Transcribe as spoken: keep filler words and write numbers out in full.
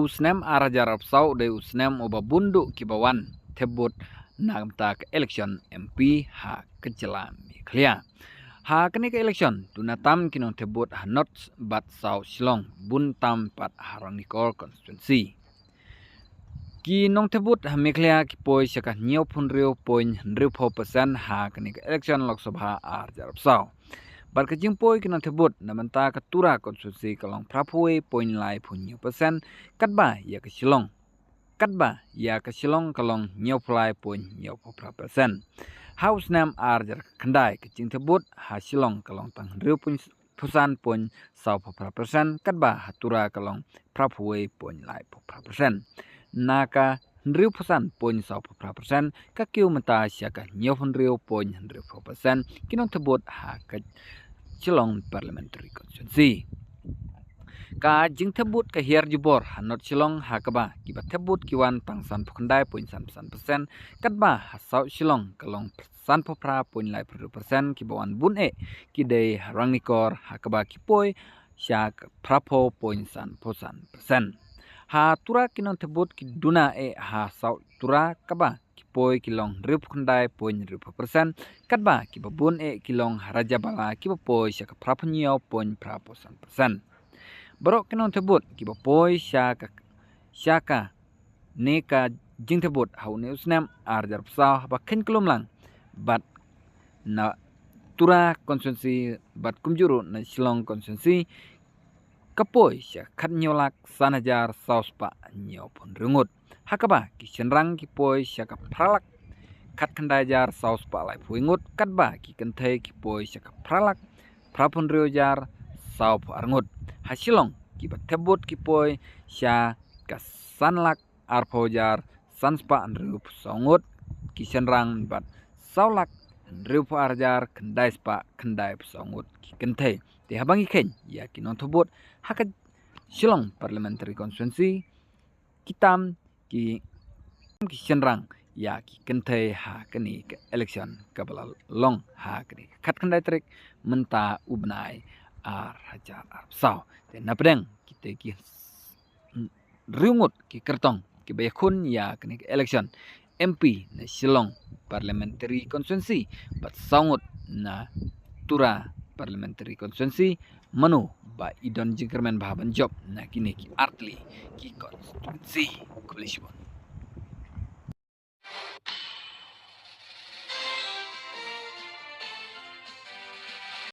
U snem ar hajar arphew saw u dei u snem uba bun duh kiba wan thep vote na ka bynta ka election M P ha ka jylla Meghalaya. Ha kane ka election duna tam ki nongthep vote ha North bad South Shillong, bun tam pat ha Ranikor constituency. Ki nongthep vote ha Meghalaya ki poi sha ka hynñiewphew hynriew point hynriewphew percent ha kane ka election Lok Sabha ar hajar arphew saw. Bad ka jingpoi ki nongthep vote na bynta ka Tura constituency ka long phraphew wei point laiphew hynñiew percent, katba ïa ka Shillong, katba ïa ka Shillong ka long hynñiewphew lai point hynñiewphew phra percent. Ha u snem ar hajar khyndai ka jingthep vote ha Shillong ka long tang hynriewphew san point sawphew phra percent, katba ha Tura ka long phraphew wei point laiphew phra percent. Na ka hynriewphew san point sawphew phra percent ka kiew mynta sha ka hynñiewphew hynriew point hynriewphew percent ki nongthep vote ha ka Shillong Parliamentary Constituency. Ka jingthep vote ka hiar jubor ha North Shillong ha kaba kiba thep vote ki wan tang sanphew khyndai point san san percent, katba ha South Shillong ka long sanphew phra point laiphew hynriew percent, kiba wan bun eh ki dei ha Ranikor ha kaba ki poi sha ka phraphew point sanphew san percent. Ha Tura ki nongthep vote ki duna eh ha South Tura kaba ki poi ki long hynriewphew khyndai point hynriewphew percent, katba kiba bun eh ki long ha Rajabala kiba poi sha ka phraphew hynñiew point phraphew san percent. Baroh ki nongthep vote kiba poi sha ka, sha kane ka jingthep vote ha une u snem ar hajar arphew saw haba kheiñ kyllum lang bad na Tura constituency bad kumjuh ruh na Shillong constituency ka poi sha khathynñiew lak san hajar saw spah hynñiewphew hynriew ngut. Ha kaba ki shynrang ki poi sha ka phra lak khatkhyndai hajar saw spah laiphew ngut, katba ki kynthei ki poi sha ka phra lak phraphew hynriew hajar sawphew ar ngut. Ha Shillong kiba thep vote ki poi sha ka san lak arphew hajar san spah hynriewphew saw ngut ki shynrang bad saw lak hynriewphew ar hajar khyndai spah khyndaiphew saw ngut ki kynthei. Te haba ngi kheiñ ïa ki nongthep vote ha ka Shillong Parliamentary Constituency, ki tam ki, ki shynrang ïa ki kynthei ha kane ka election kaba la long ha kane ka khatkhyndai tarik mynta u bnai ar hajar arphew saw. Te na pdeng kite ki hynriew ngut ki kyrtong kiba ïakhun ïa kane ka election M P na Shillong Parliamentary Constituency bad saw ngut na Tura Parliamentary Constituency, mano ba i don jingkyrmen bha ban jop na kine ki artylli ki constituency. Khublei shibun.